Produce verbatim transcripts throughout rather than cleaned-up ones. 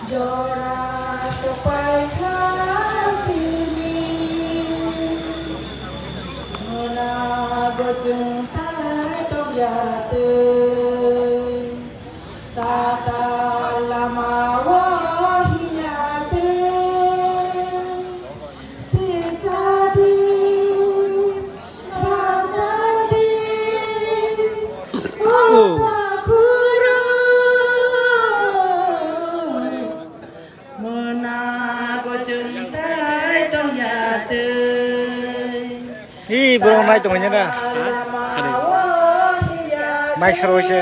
Jora sopai kha chini, mona gochung tai tong ya tei, tata lama o hinya tei, sijadi, bajadi, o takhuroi. Mona gochung tai tong ya tei. Hi, borok nai tong ya na. Mic saro se.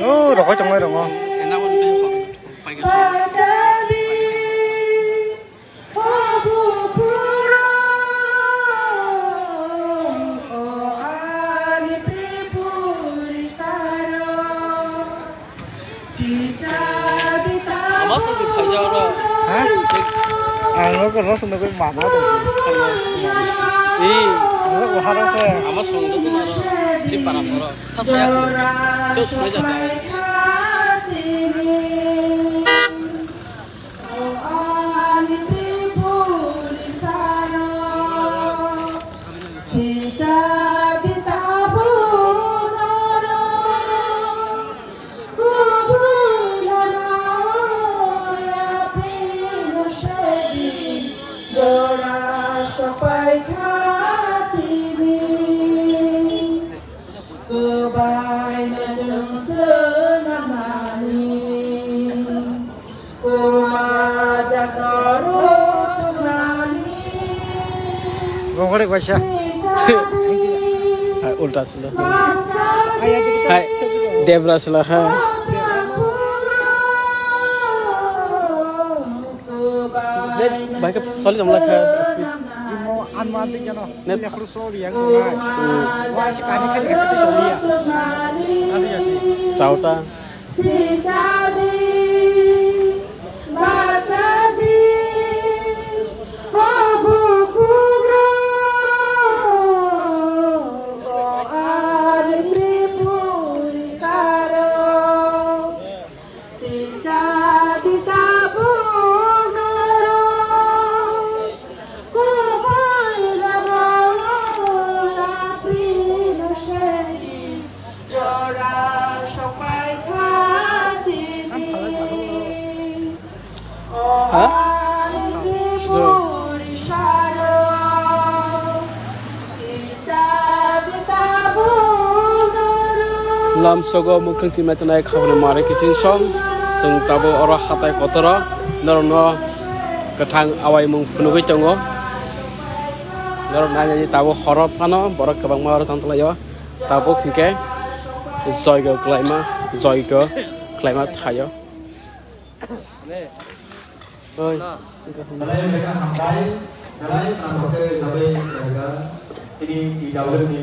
Oh, rokoi tong nai rongo. Ama song si phaisa oro. Ha? Ang no ko no song ko mama to. Hello. Ee. Ano ko haro se. Ama song do tumaro. Si para moro. Ta thaya ko. So thoi jata. Jora sopai kha chini, kwbai no chwng swnamani. Gongorek baisa. Hai, ulta sila. Hai, debra sila, hai. Dek, baik, solid, om lakha, speed. Net. Hmm. Chauta. Sijadi, bajadi, o bukhuk rok, o ani Tripuri saro. Sijadi tabuk norok, kubui rok, lapri no sedi. Jora sopai kha tini. Lamsogo mwkhwng twi maitonai khaboni mare kiching song. Chwng tabuk oro hatai kotoro norokno kwthang awaimung phunugwi tongo. Norok nainani tabuk horo phano borok kwbangma oro tongtwlaio. Tabuk hinkhe joigo kwlaima, joigo kwlaima thaio. Oi. Belai belai hambai, belai tamo khe jabai jaga. Tini di jawle ni,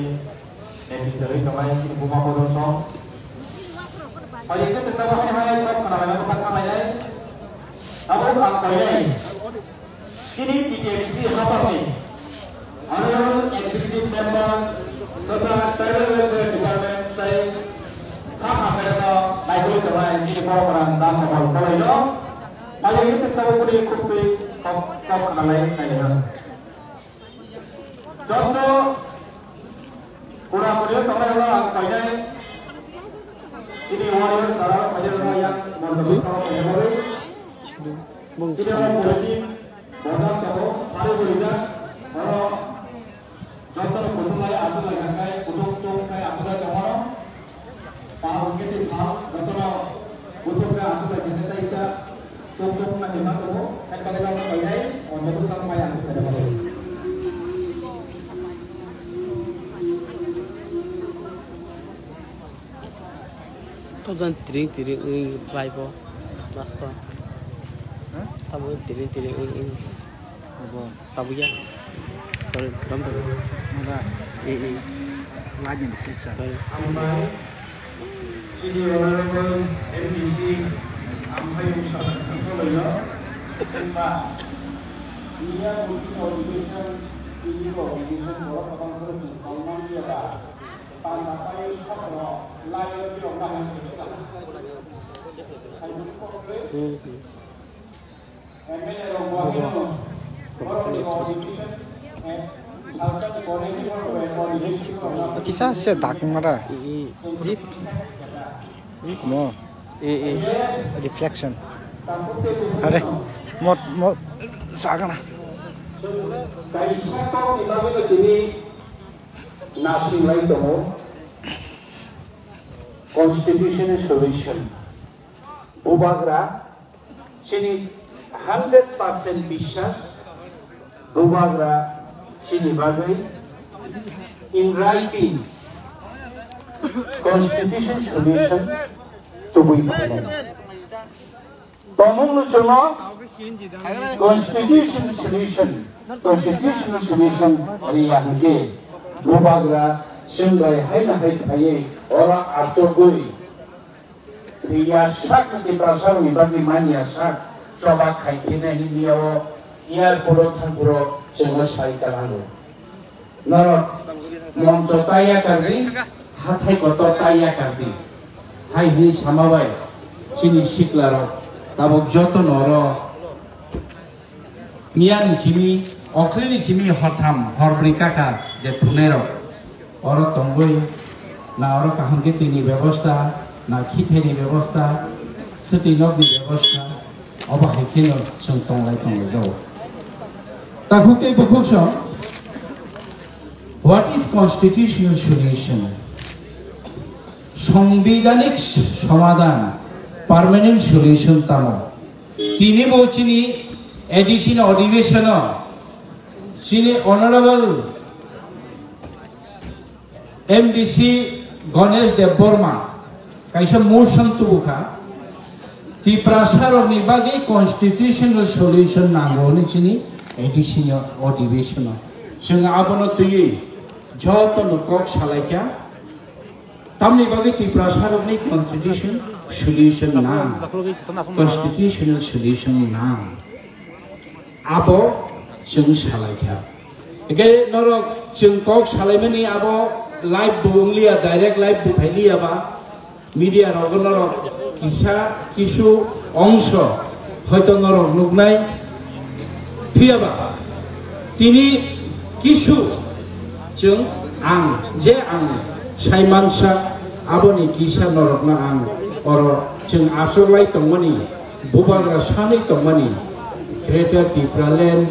eh, di jawle ni tongai, tini buma bodo song. Pai ke tengah bumi hai, kok kana lai, kok kana lai. Abo kok kai lai. Tini T T A D C apa ni? Honorable Executive Member totha Tribal Welfare Department tei Sakha Pedano naigwi tongnai chini borok rang dan mokol koloino naigwi tongthabo kuri khukti kok kok khanalai naina. Joto kura kuri tongnai rok ang painai chini warrior tara painai rok yang mondoli tara painai rok. Chini rok politik Bodol tongo, phari burijak, oro jotono kuthumlai achuk lai kha khe, kuthum tung khe achuk lai tongo. Pal hwnkhe se pal, jotono kuthum khe achuk lai kha khe, tei kisa tung tung khe ma tongo, khe tei kisa koi nai, o jotono khe mai achuk lai tongo. Tabuk tiring tiring wng bai bo last o. Tabuk tiring tiring wng wng. Abo. Tabuk ya. Sorry, ram tabuk. Mada. Eh, eh. Lagi ni pizza. Sorry. Ambai, chini honorable M D C, ambai yung sa sa lo yo. Simba, niya mungkin obligation, ini obligation, borok abang terus, kalau nanti ada. Kisa se dak mara. Mo. Reflection. Are. Mo mo sagana. Nasinglai tongo constitutional solution. Bubagra chini hundred percent biswas, Bubagra chini bagwi in writing constitution solution tubui phainai. Tongmung no chwngno constitution solution, constitutional solution riya hwnkhe Bubagra chwng bai haino hai phaiwi oro achugwi riya sak Tiprasarokni bagwi manya sak choba khai khe nai hwnwi o airport o thangphuru chwngno sai kwlango. Norok moncho ta yakardi, hathai kotor ta yakardi. Hai hwnwi sama bai chini siklarok tabuk jotono oro miyani simi, okhrini simi hortham, horbrwi kaka je thungnairok oro tongwi na oro kaham khe tini bebosta, na khithaini bebosta, swtwi nokni bebosta, obo hai kheno chwng tonglai tonglai do. Takhuk tei bukhuk song, what is constitutional solution? Songbidanik somadhan, permanent solution tamo? Tini bo chini A D C ni adhiveshon o chini honorable M D C Ganesh Debbarma kaisa motion tubukha, Tiprasa rokni bagwi constitutional solution nango hwnwi chini A D C ni adhiveshon o. Chwng abono twiwi jotono kok salaikha, tamni bagwi Tiprasa rokni constitution solution nang, constitutional solution nang. Abo chwng salaikha. Hingke norok chwng kok salaimani abo live bo wngliya, direct live bo phailiya ba, media rogo norok kisa kisu ongso hoito norok nuknai. Phiya ba tini kisu chwng ang je ang sai mansa aboni kisa norokno ang oro chwng achoklai tongmani. Bubagra sanwi tongmani Greater Tipraland,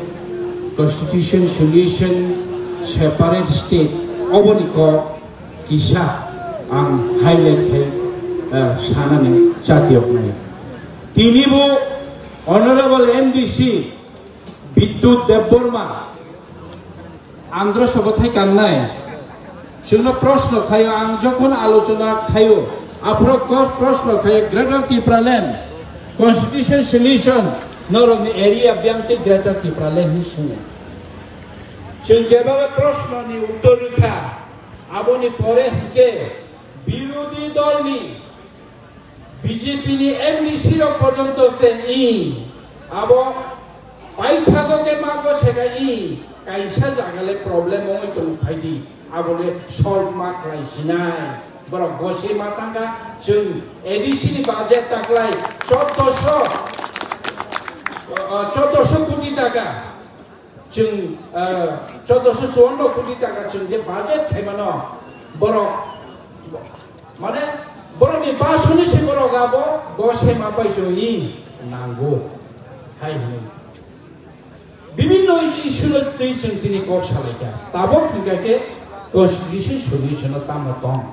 Constitution Solution, Separate State, oboni kok kisa Ang highlight khai, eh, sanani chatiyoknai. Tini bo Honorable M D C Bidyut Debbarma Andhra Sabha thai kangnai. Chwngno proshno khaio, ang jokhon alochona khaio, aphuru ko-, proshno khaio, Greater Tipraland Constitution Solution norokni area biyang tei Greater Tipraland hinwi swngo. Chwng jeba proshnoni uttor rwkha, aboni pore hinkhe birodhi dolni B J P ni M D C rok porjonto se i abo paithago ke mago se ka i kaisa jaga le problem ongoi tong phaidi, abo le solve ma khlai sinai. Borok gosi ma tangka, chwng A D C ni budget taklai chauddosho, o, o, chauddosho koti taka. Chwng, ah, chauddosho chuwanno koti taka chwng je budget khaimano, borok, mane, borokni basoni se borok abo gosema pai chwngni nango, hai hwnwi. Bibinno issue no twi chwng tini kok salaikha. Tabok hwnkha khe constitution solution no tamo tong.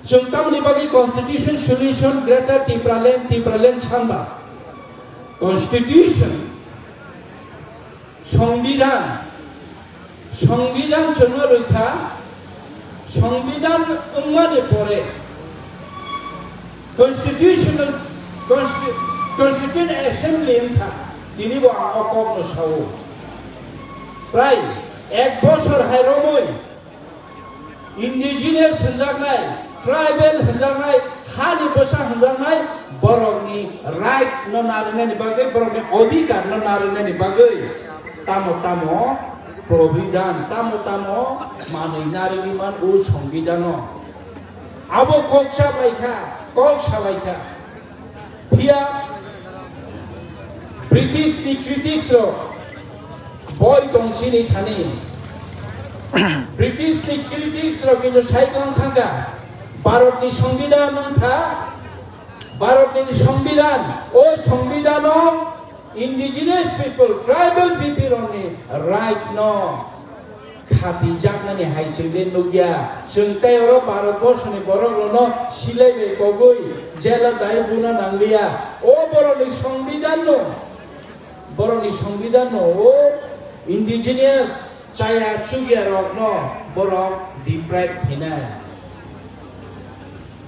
Chwng tamoni bagwi constitution solution Greater Tipraland, Tipraland sanba. Constitution Songbidan, Songbidan chwngno rwkha, Songbidan wngmani pore Constitutional, Consti-, Constituent Assembly wngkha, tini bo ang o kokno sao. Prai ek bosor hai romwi Indigenous hwnjaknai, tribal hwnjaknai, hani bwsa hwnjaknai borokni right no narwknani bagwi, borokni odhikar no narwknani bagwi tamo tamo providan, tamo tamo manwi narwgwi man o Songbidan o. Abo kok sa lai kha, kok sa lai kha. Phiya British ni critics rok boi tong chini thani. British ni critics rok kino sai tong thangka. Bharat ni Songbidan wngkha, Bharat ni Songbidan, o Songbidan o indigenous people, tribal people rok ni right no khatijaknani hai chwng le nukya. Chwng tei oro Bharat borsoni borok rokno silai bai kogwi jela dai buna nangliya. O borokni Songbidan no, borokni Songbidan no o indigenous chaya chukya rokno borok deprive khainai.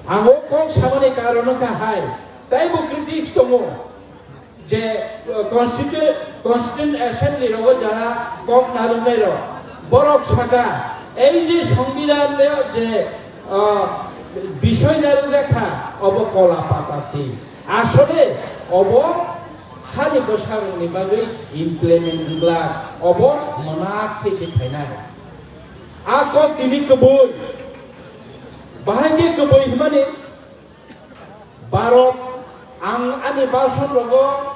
Ang o kok samani karon wngkha hai, tei bo critics tongo. Je, uh, constitu-, Constituent Assembly rogo jara kok narwknai rok, borok saka, ei je Songbidan le je, uh, bisoi narwkjak kha, obo kola pata si. Asole obo hani bwsarokni bagwi implement wngla, obo mwnakhe se phainai. A kok tini kwbui, bahai khe kwbui hwnmani, Bharat, ang ani bhasan rogo,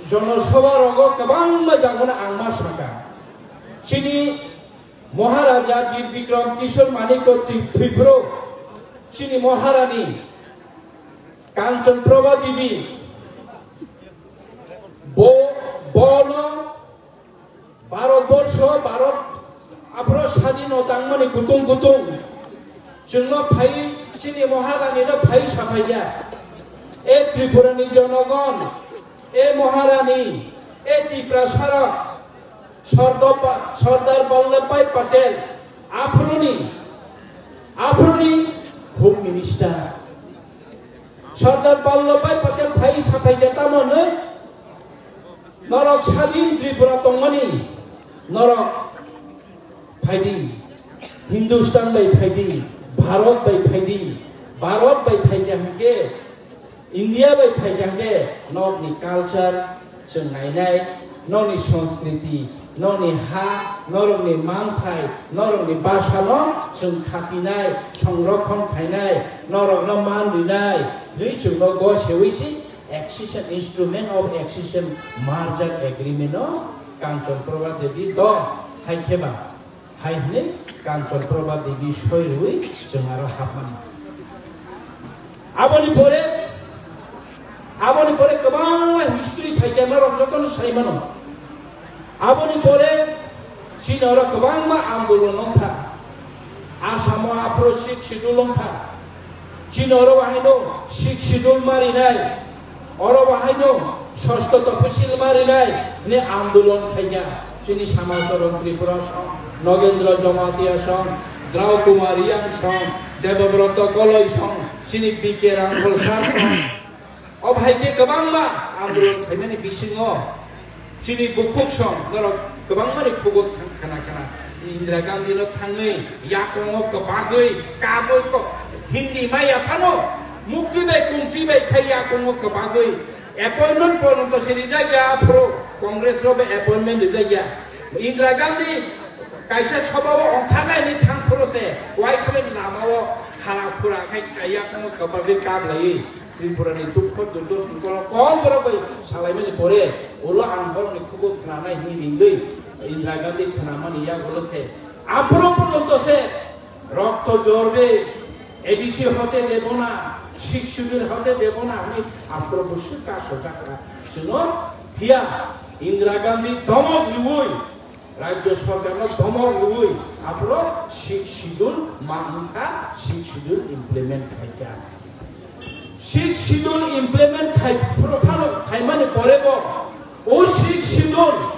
jonosabha rogo kwbangma jagano ang ma saka. Chini Maharaja Bir Bikram Kishore Manikya Twi-, Twipro, chini Maharani Kanchan Prabha Devi, bo, bono Bharat borsho, Bharat aphro sadin o tangmani kutung kutung. Chwngno phai, chini Maharani no phai saphaiya. E Tripura ni jonogon, e Maharani, e Tiprasa rok, Sardar Ba-, Sardar Vallabhbhai Patel, aphroni, aphroni Home Minister. Sardar Vallabhbhai Patel phai saphaiya tamo hwnwi, Norok sadin Tripura tongmani, norok phaidi, Hindustan bai phaidi, Bharat bai phaidi, Bharat bai phaidi hwnkhe, India bai phaidi hwnkhe, nokni culture chwng nainai, nokni sanskriti, nokni ha, norokni manthai, norokni bhasano chwng khatinai, songrokhon khainai, norokno man rinai, hwnwi chwngno go sewi si, Accession, Instrument of Accession Merger Agreement o Kanchan Prabha Devi do hai khe ba, hai hwnwi Kanchan Prabha Devi soi rwui chwng aro hapmani. Aboni pore, aboni pore kwbangma history phaikha norok jotono sai mano. Aboni pore chini oro kwbangma andolon wngkha. Asamo aphuru Sixth Schedule wngkha. Chini oro bahaino Sixth Schedule marinai, oro bahaino sosto toposil marinai hwnwi andolon khaikha. Chini Samaj Toron Tripura song, Nogendra Jamatia song, Drau Kumar Reang song, Debobroto Koloi song, chini B K Rangkhol sir song. O bahai khe kwbangma andolon khaimani bisingo chini bukhuk song norok kwbangmani khuguk thang khna khna. Indira Gandhi no thangwi yakungo kwbagwi kabui ko Hindi maya phano mukti bai kumti bai khai yakungo kwbagwi appointment porjonto se rijak ya aphuru Congress rok bai appointment rijak ya. Indira Gandhi kaisa sobao ongkharnai ni thang phuru se waisa bai lamao hara phura khai yakungo kwbagwi kap laiwi. Tripura ni dukho durdo songkolo kok borok bai salaimani pore ulo ang borok ni khuguk khnanai hwnwi ringwi Indira Gandhi khnamani yagulo se aphuru porjonto se rokto jorbe A D C hote debo na, Sixth Schedule hote debo na hwnwi aphuru bwswk kasojakha. Chwngno phiya Indira Gandhi domok riwi Rajya Sorkar no domok rwi aphuru Sixth Schedule ma wngkha, Sixth Schedule implement khaikha. Sixth Schedule implement khai phano khaimani pore bo o Sixth Schedule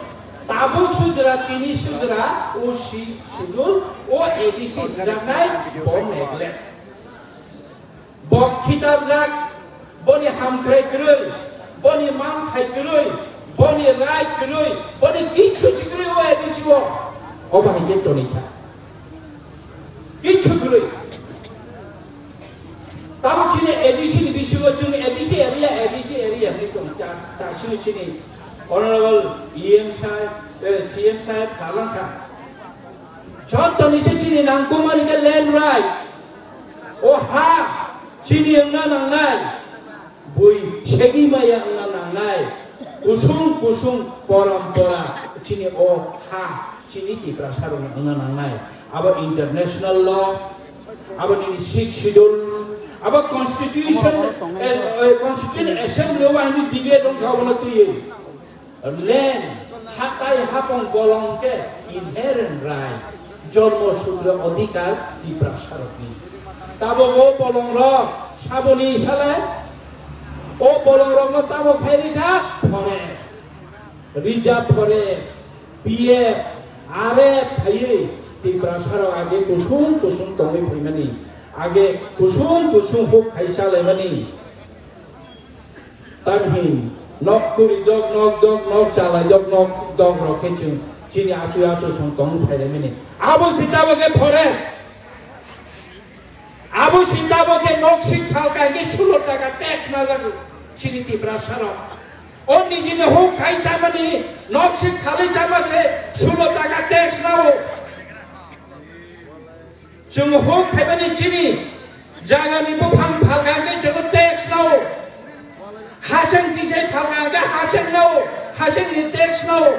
tabuk sujra tini sujra o Sixth Schedule o A D C rijaknai bo neglect. Bo khitarjak, boni hamkrai kwrwi, boni manthai kwrwi, boni rai kwrwi, boni kichu si kwrwi o A D C o. O bahai khe toni kha. Kichu kwrwi. Tamo chini A D C ni bisingo chwng A D C area, A D C area hwnwi tong kha. Ta chini chini Honorable E M sahib, eh, C M sahib salang kha. Jottoni se chini nangkukmani khe land right. O ha chini wngna nangnai, bui segwi maya wngna nangnai, kusung kusung porompora chini o ha chini Tiprasa rokni wngna nangnai. Abo international law, abo nini Sixth Schedule, abo constitution, eh, eh, Constituent Assembly o bahai ni debate wngkha obono twiwi. Land, hatai hapong bolong khe inherent right, jormo sutra odhikar Tiprasa rokni. Tabok o bolong rok saboni sale, o bolong rokno tabok phairi kha forest, reserve forest, P F, R F phaiwi Tiprasa rok age kusung kusung tongwi phaimani, age kusung kusung huk khai salaimani. Tamhin nok turi dok nok dok nok chalai dok nok dok rok khe chwng chini achu achu song tong phai lai mani. Abo si tabo khe forest. Abo si tabo khe nok sik phal kai khe sulo taka tax na jago chini Tiprasa rok. O nijini huk khai chamani nok sik phali chama se sulo taka tax na o. Chwng huk khaimani chini jagani buphang phalkha hwnkhe chwngno tax nao. Hacheng tisai phalkha hwnkhe hacheng nao, hachengni tax nao.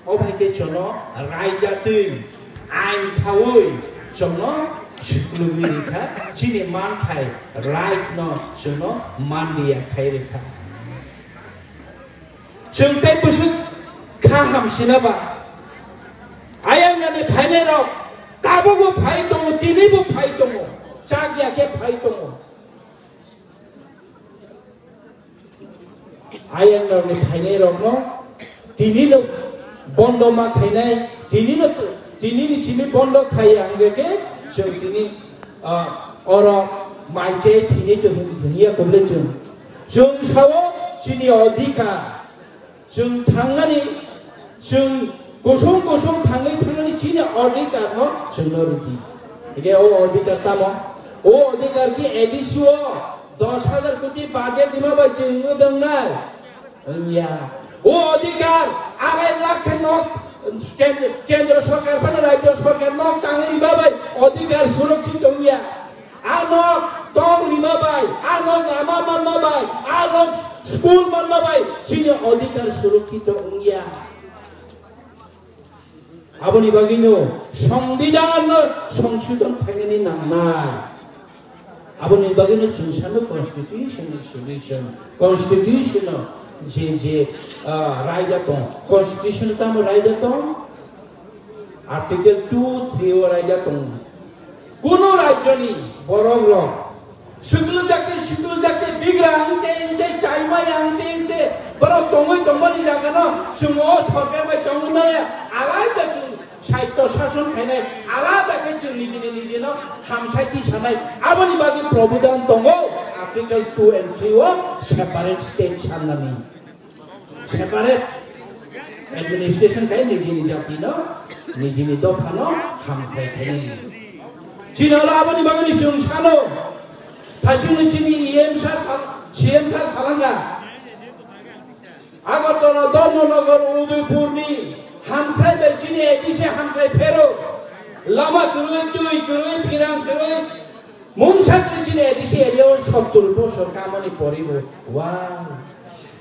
O bai khe chwngno raida twi ain khaui chwngno siklugwi rikha, chini manthai right no chwngno manliya khai rikha. Chwng tei bwswk kha hamsina ba? Ayang nani phainai rok tabukbo phai tongo, tinibo phai tongo, chak ya khe phai tongo. Ayang nani phainai rokno tinino bondo ma khainai, tinino, tinini simi bondo khai ang khe chwng tini, ah, oro mai chai thini to hwn-, hwnya kobole chwng. Chwng sao chini odhikar. Chwng thangnani, chwng kusung kusung thangwi thangnani chini odhikar no chwngno rwdi. Hingke o odhikar tamo? O odhikar ki A D C o dos hajar koti budget rwma bai chwng wngwi tongnai? Wngya. O odhikar arai lakh khe nok kend-, kendro sorkar phano rajyo sorkar nok tangwi rwma bai odhikar surokkit wngya. Ano tong rima bai, ano lama manma bai, ano school manma bai, chini odhikar surokkito wngya. Aboni bagwino Songbidan no songsodon khainani nangnai. Aboni bagwino chwng sano constitution ni solution, constitution o je je, ah, raida tong, constitution tamo raida tong? Article two three o raida tong. Kuno rajyoni borok rok suklu jate, suklu jate bigra hingte hingte, chaimaya hingte hingte, borok tongwi tongmani jagano chwng o sorkar bai tongwi maya, alada chwng saityo sason khainai, alada khe chwng nijini nijino hamsai tisanai. Aboni bagwi provision tongo, Article two and three o separate state sannani. Separate administration khai nijini jatino, nijini dophano hamkrai khainani. Chini olo aboni bagwi chwng sano, thaichingni chini E M sir, C M sir salanga. Agartala, Dharmanagar, Udaipurni hamkrai bai chini A D C hamkrai phero. Lama kwrwi, twi kwrwi, phirang kwrwi, Mungsa khe chini A D C area o sottor bosor kamani poribo. Wow.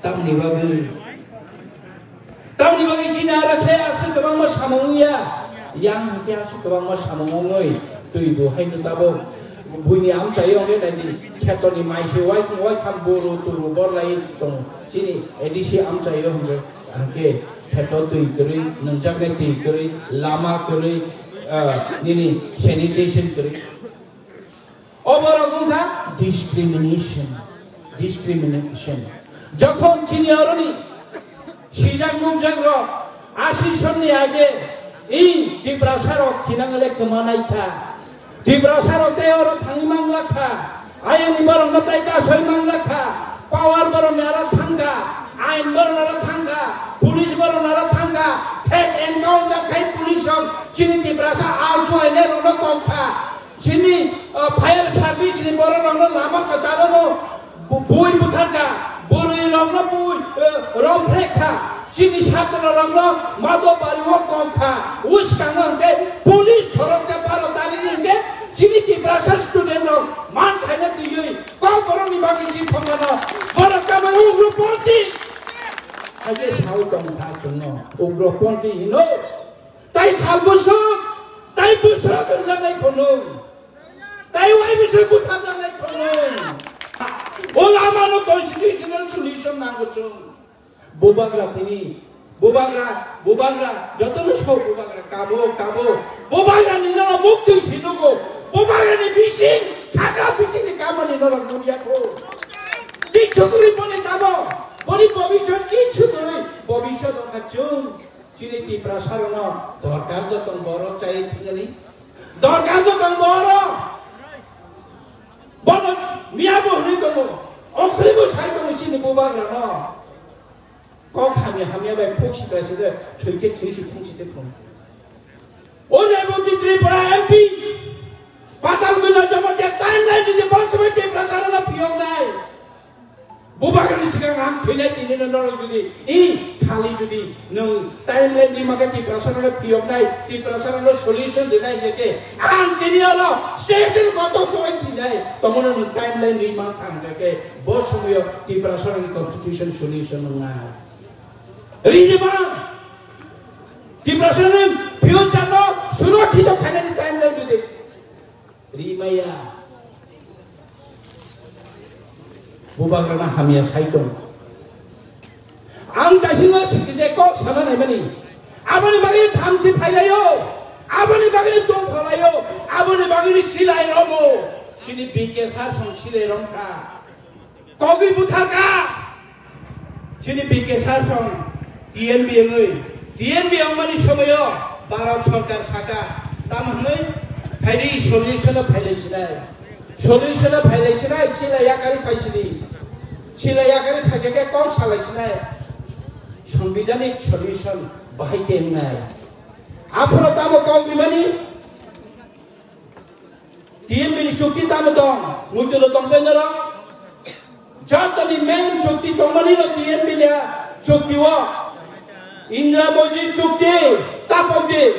Tamni bagwi? Tamni bagwi chini aro khe aswk kwbangma samung wngya. Yang hwnkhe aswk kwbangma samung wngwi twi bo haino tabuk buini amchaio hwnkhe naidi khetoni mai se wai, wai tham boro turu bor lai tongo. Chini A D C amchaio hwnkhe, hwnkhe kheto twi kwrwi, nungjaknai twi kwrwi, lama kwrwi, ah, nini sanitation kwrwi. Oborok wngkha discrimination, discrimination. Jokhon chini oroni sijak nukjak rok, asi sonni age, i Tiprasa rok thinang le kwmanai kha. Tiprasa rok tei oro thangwi mangla kha. Ayang ni borok no tai kasoi mangla kha. Power borok ni aro thangkha. Ain borok ni aro thangkha. Police borok ni aro thangkha. Thek encounter khai police rok chini Tiprasa alsu aine rok no kok kha. Chini, uh, fire service ni borok rok no lama kwcharo no bu-, bui butharkha, bwrwi rok no bui, uh, romphrekha, chini satro rok no mado bari o kok kha, uskango hwnkhe police khoroksa baro tarik ni hwnkhe chini Tiprasa student rok man khaina twiwi kok borok ni bagwi chini thongmano borok tamo ugroponthi. Haikhe sawi tongkha chwngno ugroponthi hino. Tai sal bwswk, tai bwswk wngjaknai khwnwi, tai wai bwswk butharjaknai khwnwi. O lamano constitutional solution nango chwng. Bubagra tini, bubagra, bubagra, jotono sok bubagra, kabo, kabo. Bubagra ni noro muktwi sinugo, bubagra ni bising, khagra bising ni kamani noro nukya kho. Kichu kwrwi boni tamo, boni bobisot kichu kwrwi, bobisot wngkha chwng. Chini Tiprasa rokno dorkar do tong borok chai thwngani. Dorkar do tong borok. Bono miya bo hwnwi tongo. Okhri bo sai tongo chini bubagra no. Kok hamya hamya bai phuk sitra sitra thwike thwisi phung site phung. O Reboti Tripura M P. Patal guna jamatia timeline di bos bai Tiprasa rokno phiyok nai. Bubagrani sikang ang thwinai tini no norok jodi, i, khali jodi nwng timeline ri mangkha Tiprasa rokno phiyoknai, Tiprasa rokno solution rinai hingkhe, ang tini oro station kotor soi thwinai, tomono nwng timeline ri mangkha hingkhe, bo somoyo Tiprasa rokni constitution solution wngnai. Rijima, Tiprasa rokni future no surokkito khainani timeline jodi. Rimaya. Bubagrana hamya sai tong. Ang daisino sikide kok sana naimani. Aboni bagwi thamchi phailaio. Aboni bagwi tong phalaio. Aboni bagwi silai romo. Sini B K sar song silai romkha. Kogwi butharkha. Chini B K sar song T N B wngwi, T N B wngmani somoyo Bharat sorkar saka, tamo hwnwi phaidi solution-o phailai sinai. Solution-o phailai sinai, sila yakari phaisidi. Sila yakari phaikhe khe kok salai sinai. Sanbidhanik solution bahai khe wngnai. Aphuru tamo kok rimani? T N B ni chukti tamo tong, muitu lo tong bai norok. Jotoni main chukti tongmani no T N B ni chukti o. Indra Modi chukti, tapok di.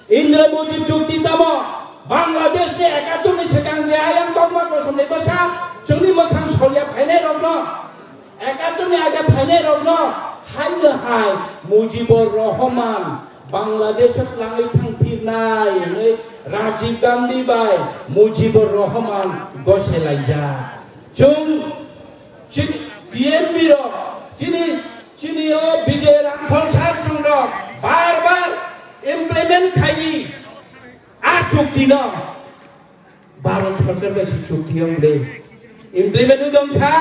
Indra Modi chukti tamo, Bangladesh ni ekatur ni sekang je ayang tongma kosom ni bwsa, chwngni mwkhang solia phainai rok no. Ekatur ni age phainai rok no, hai no hai, Mujibur Rahman, Bangladesh o twlangwi thangphirnai hwnwi Rajiv Gandhi bai Mujibur Rahman goselaijak. Chwng chini T N B rok, chini, chini o Vijay Rangkhol sir chwng rok bar bar implement khaidi a chukti no. Bharat Sarkar bai se chukti wng le implement wng kha.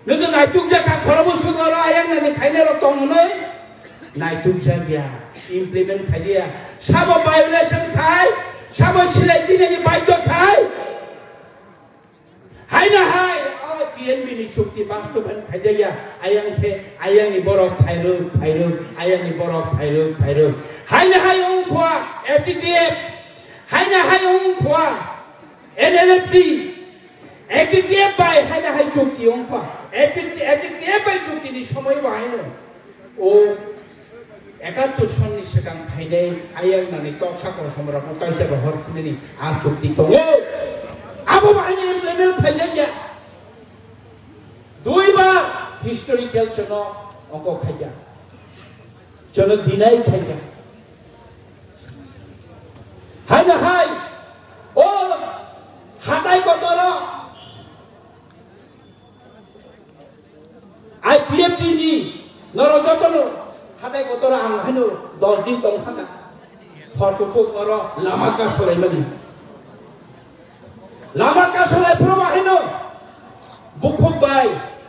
Nwng naituk jak kha khoro bwswk oro ayang nani phainai rok tong hwnwi? Naituk jak ya, implement khai ya. Sabo violation khai, sabo silai dinani baidhyo khai. Haino hai o T N B ni chukti bastobayan khai ya. Ayang khe, ayang ni borok phairwk, phairwk, ayang ni borok phairwk, phairwk. Haino hai wng kha F T T F, haino hai wng kha N L F T. F T T F bai haino hai chukti wng kha. F T T F, F T T F bai chukti ni somoi bo haino. O ekattor sonni swkang phainai ayang nani toksa kosom rokno kaisa bo hor phunini a chukti tongo. Abo bo haino implement khaijak ya. Dui bar historical chono ongko khaijak. Chono deny khaijak. Haino hai o hatai kotoro I P F T ni norok jotono hatai kotoro ang haino dos din tong kha. Hor kuthuk oro lama kasolaimani. Lama kasolai phuru ba haino bukhuk bai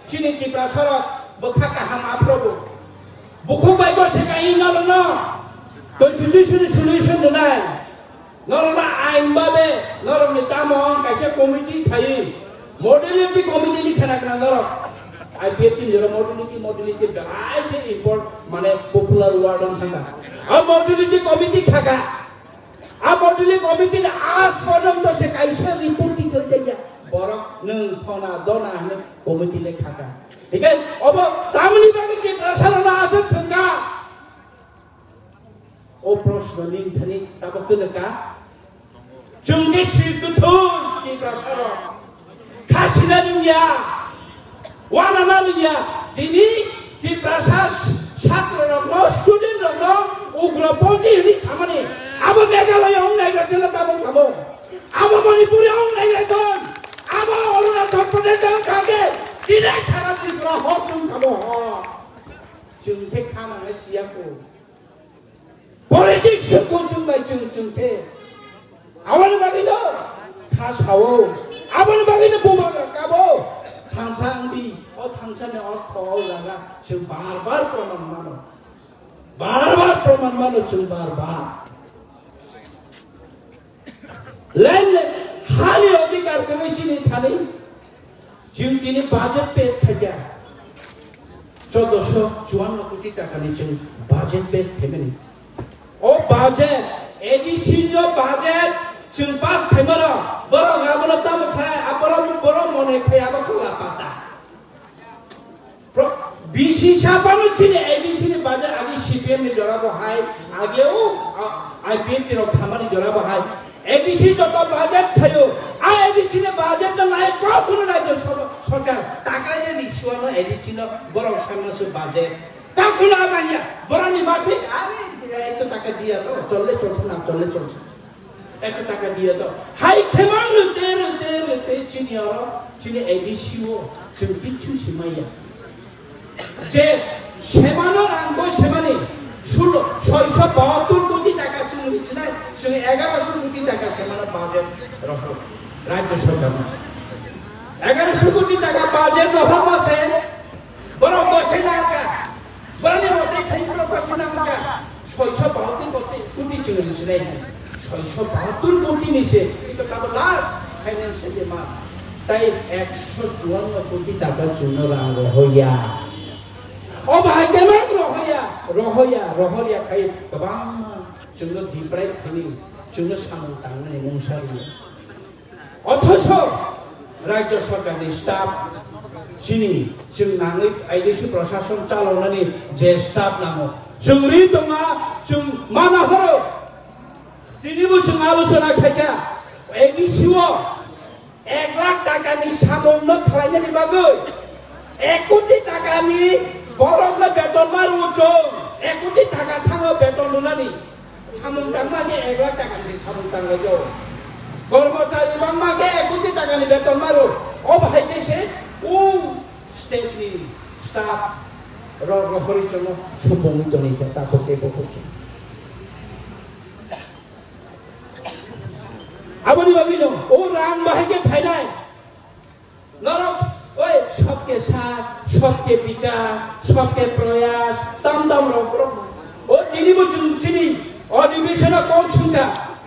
chini Tiprasa rok bwkha kaham aphuru bo. Bukhuk bai ko se kainwi norokno constitution solution rwnai. Norokno ain babe norokni tamo wng kaisa committee thai modality committee ni khana khana norok I P F T ni modality modality belai khe import mane popular word wng thangkha. A modality committee khaka. A modality committee ni a sonom to se kaisa report tikhlai ya. Borok nwng phona dona hwnwi committee le khaka. Hikai obo tamni bagwi Tiprasa rokno aswk thwngkha. O proshno ning thani tabok kwdwkha. Chwng khe sir kwthwi Tiprasa rok. Khasina nungya, wanana nungya, tini Tiprasa chhatro rokno, student rokno ugroponthi hwnwi samani. Abo Meghalaya wng nai rok tela tabok tabok. Abo Manipur wng nai rok ton. Abo Arunachal Pradesh wng kha khe tini sara Tripura hok wng tabok hok. Chwng khe kha nangnai siya kho. Politics se kuchung bai chwng chwng khe. Aboni bagwi no kha sao. Aboni bagwi no bubagra kabo. Thangsa wngdi, o thangsa ni ortho o jaga chwng bar bar proman mano. Bar bar proman mano chwng bar bar. Land hani odhikar kwrwi chini thani, chwng tini budget pass khaikha, chaudoso chuanno koti takani chwng budget pass khaimani. O budget, A D C no budget chwng pass khaimano, borok abono tamo khai, aborok borok mone khai abo kola pata. Pro-, B C saphano chini A D C ni budget agi C P M ni jora bo hai, agi o, a, I P F T rok thamani jora bo hai. A D C joto budget thaio, a A D C ni budget no nai kok kuno rajya sabha, sarkar, takai ni sua no A D C no borok samno se budget. Kok kuno abanya, borok ni mafi, are, eto taka diya to, cholle cholse na, cholle cholse. Ekso taka diya to. Hai khemang rwte, rwte, rwte chini oro, chini A D C o, chwng kichu simaya. Je semano rang bo semani, sulo, soiso bahattur koti taka chwng richinai, chwng egaroso koti taka semano budget rohor, rajya sarkar. Egaroso koti taka budget rohor mase, borok bo se nangka. Borok ni mote khai borok bo se nangka. Soiso bahattur koti, koti chwng ni sinai. Soiso bahattur koti ni se, ito tabo last financial demand. Tai ekso chuanno koti taka chwngno rang rohoya. O bahai kemang rohoya, rohoya, rohoya khai kwbangma chwngno deprive khani, chwngno samung tangnani mungsa rwya. Othocho rajya sarkarni staff chini chwng nangwi A D C prashason chaloknani je staff nango, chwng ri tongma, chwng mana horo. Tinibo chwng alochona khaikha, A D C o ek lakh takani samungno khlainani bagwi ek koti takani borokno beton ma rwo chwng, ek koti taka thango beton rwnani. Samung tangma khe ek lakh taka ni samung tanglaio. Kormochari bangma khe ek koti taka ni beton maro. O bahai khe se o state ni staff rok rohorwi chwngno supungwi tonwi khe takhuk tei bukhuk khe. Aboni bagwi no, o rang bahai khe phainai. Norok, oi, sabke saath, sabke bikas, sabke prayas, tam tam rok, rok. O tini bo chwng chini adhibeshon o kok sungkha.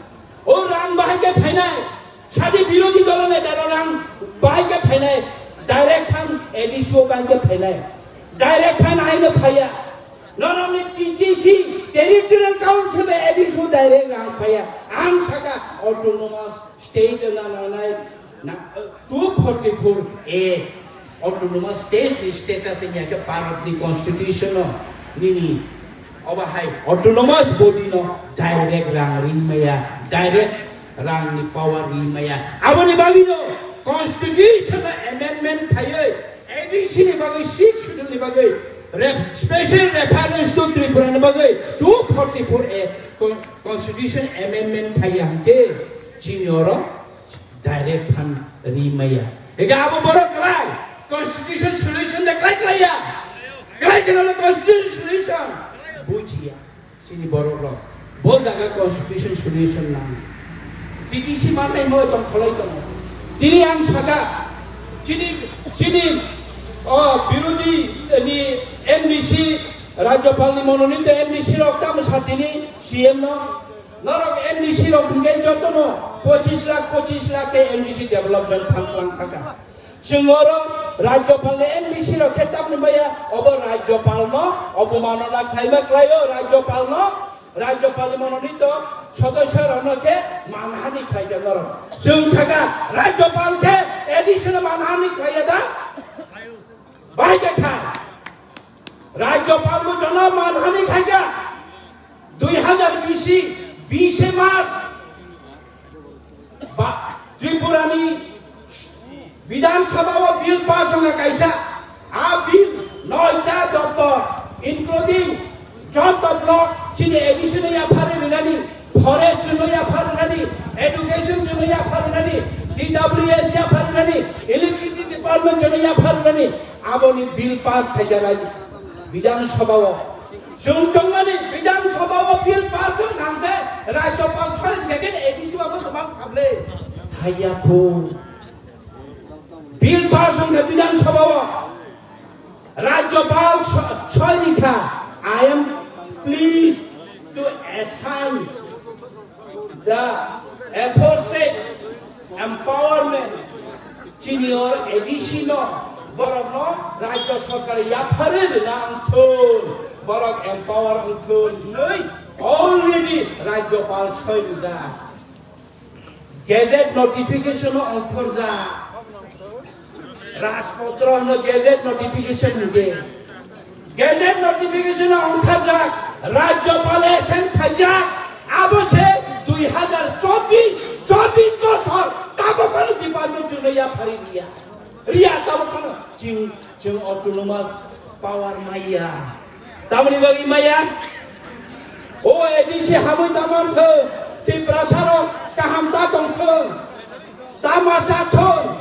O rang bahai khe phainai, sadi birodhi dolo neta rok rang bahai khe phainai, direct phan A D C o bahai khe phainai, direct phan haino phaiya. Norokni T T C, Territorial Council bai A D C o direct rang phaiya. Ang saka autonomous state wngna nangnai na, two forty-four A autonomous state ni status wngya khe Bharat ni constitution o nini obo hai autonomous body no direct rang ring maya, direct rang ni power ring maya. Aboni bagwi no constitution o amendment khaiwi A D C ni bagwi, sixth schedule ni bagwi, ref-, special reference to Tripura ni bagwi two forty-four A con-, constitution amendment khaiya hwnkhe chini oro direct phan ri maya. Ega abo borok klai constitution solution da klai klaiya. Klai khe no constitution solution bujiya. Chini borok rok bo jaga constitution solution nang. T T C manai mo tong kholai tongo. Tini ang saka chini, chini o birodhi ni M D C, Rajyapal ni mononito M D C rok tamo sa tini C M no. Norok M D C rok hingke jotono pochislakh, pochislakh ke M D C development fund lang thaka. Chwng oro Rajyapal ni M D C rok khe tamni maya, obo Rajyapal no obomanona khlaima khlaio, Rajyapal no, Rajyapal ni mononito sodosyo rok no khe manhani khlai khe norok. Chwng saka Rajyapal khe A D C no manhani khlaiya da? Bai khe kha. Rajyapal bo jono manhani khaikha dui hazar bish, bishe March ba Tripura ni Bidhan Sabha o bill pass wngkha kaisa. A bill noita doptor including joto block chini A D C no yaphar rinani, forest no yaphar rinani, education no yaphar rinani, D W S yaphar rinani, electricity department no yaphar rinani. Aboni bill pass khaikha Raj-, Bidhan Sabha o. Chwng tongmani Bidhan Sabha o bill pass wng thangkhe Rajyapal soi hwnkhe A D C babo samang khable. Haiya phu. Bill pass wngkha Bidhan Sabha o. Rajyapal so-, soi rikha. I am pleased to assign the aforesaid empowerment, chini or A D C no, borok no Rajya Sarkar yaphari rina wngthun, borok empower wngthun hinwi already Rajyapal soi rijak. Gazette notification o ongkhorjak. Rajpotro hwno gazette notification hwnkhe. Gazette notification o ongkhorjak. Rajyapal assent khaijak. Abo se dui hazar chobbish, chobbish bosor tabok phano department chwngno yaphari riya. Riya tabok phano chwng, chwng autonomous power maya. Tamoni bagwi maya? O A D C hamwi ta manthung, Tiprasa rok kaham ta tongthung, ta ma chathung,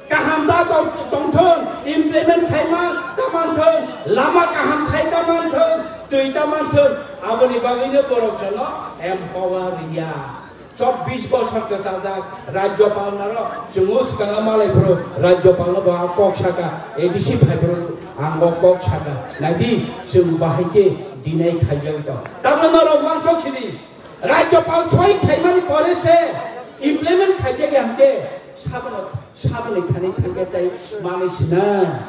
kaham ta tong-, tongthung, implement khaima ta manthung, lama kaham khai ta manthung, twi ta manthung, aboni bagwino borok jono empower ya. Chobbish bosor kwchajak Rajyapal naro chwngno swkang malai phuru Rajyapal no bo a kok saka, A D C phai phuru ang o kok saka. Naidi chwng bahai khe deny khaijak tong. Tabuk norok uansuk sidi Rajyapal soi khaimani pore se implement khaijak ya hwnkhe sabono, saboni thani thangkhe tei manwi sina.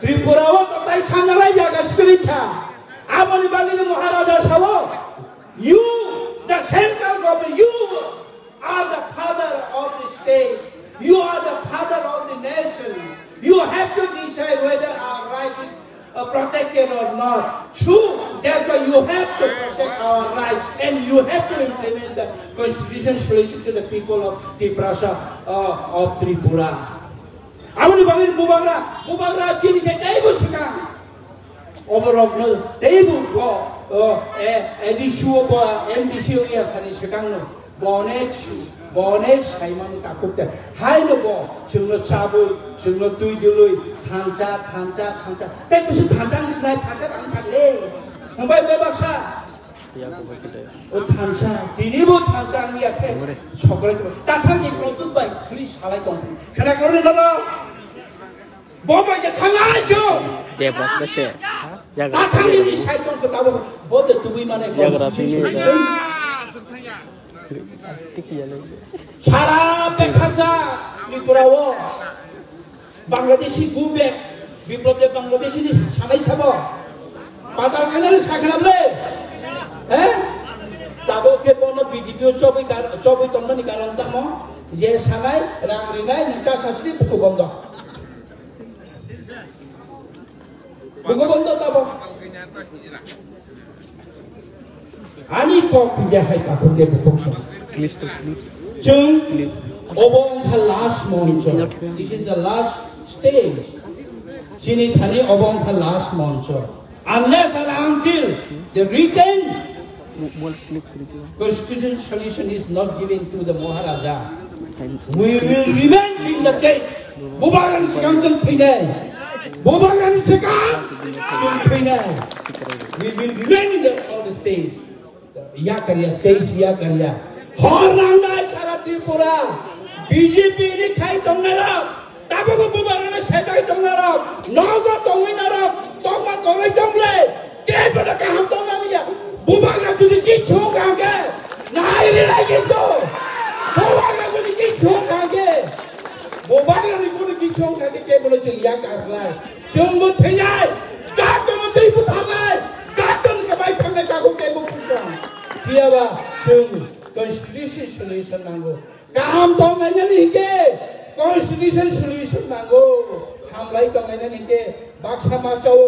Tripura o to tai sanalai jaga swkang kha. Aboni bagwi no Maharaja sao. You, the central government, you are the father of the state. You are the father of the nation. You have to decide whether our right is uh, protected or not. True, that's why you have to protect our right and you have to implement the constitution solution to the people of Tiprasa, uh, of Tripura. Aboni bagwi bubagra, bubagra chini se teibo swkang. Oborokno teibo bo, o, e, A D C o bo, M D C o ya sani swkangno. Bo onek su, bo onek saimani takhuk te. Haino bo, chwngno chabwi, chwngno twi dwlwi, thansa, thansa, thansa. Tei kusu thansa ni sinai phatar ang thakle. Hwnbai bebaksa. O thansa, tini bo thansa ang ya khe. Sokrai ko. Tathang ni Pradyut bai, please salai tong. Khena korni nono. Bo bai de thangai jo. Debas bese. Tathang ni ni sai tong ko tabo. Bo de tubui mane ko. Yagra sini. Sara bekhakjak Tripura o. Bangladeshi go back, Biplab de Bangladeshi ni sanai sabo. Patal kanya ni sakana ble. Eh? Tabo ke bono B J P o chobwi kar-, chobwi tongmani karon tamo. Je sanai, rang rinai, nita sasri buku bondo. Buku bondo tabo. Ani kok hingke hai kaphang de bukhuk song. Clips to clips. Chwng Clip. Obo wngkha last moncho. Not here. This is the last stage. Chini thani obo wngkha last moncho. Unless and until the written Mo-, mol clip clip. Constitution solution is not given to the Maharaja. We will remain in the gate. Bubagrani swkang chwng thwinai. Bubagrani swkang chwng thwinai. We will remain in the, on the stage. Yakarya, stage yakarya. Hor nangnai sara Tripura. B J P ni khai tongnai rok. Tabukbo bubagrano sejai tongna rok, nogo tongwi narok, tongma tongwi tongle, kebo no kaham tongna niya. Bubagra jodi kichu kangke, nai ri nai kichu. Bubagra jodi kichu kangke, bubagra ni kunu kichu kangke kebo no chwng yak arnai. Chwng bo thwinai, jat no twi butharnai, jat no kabai thangnai kago kebo butharnai. Phiya ba chwng constitution solution nango. Kaham tongnainani hingke constitution solution nango. Hamlai tongnainani hingke baksa ma chao.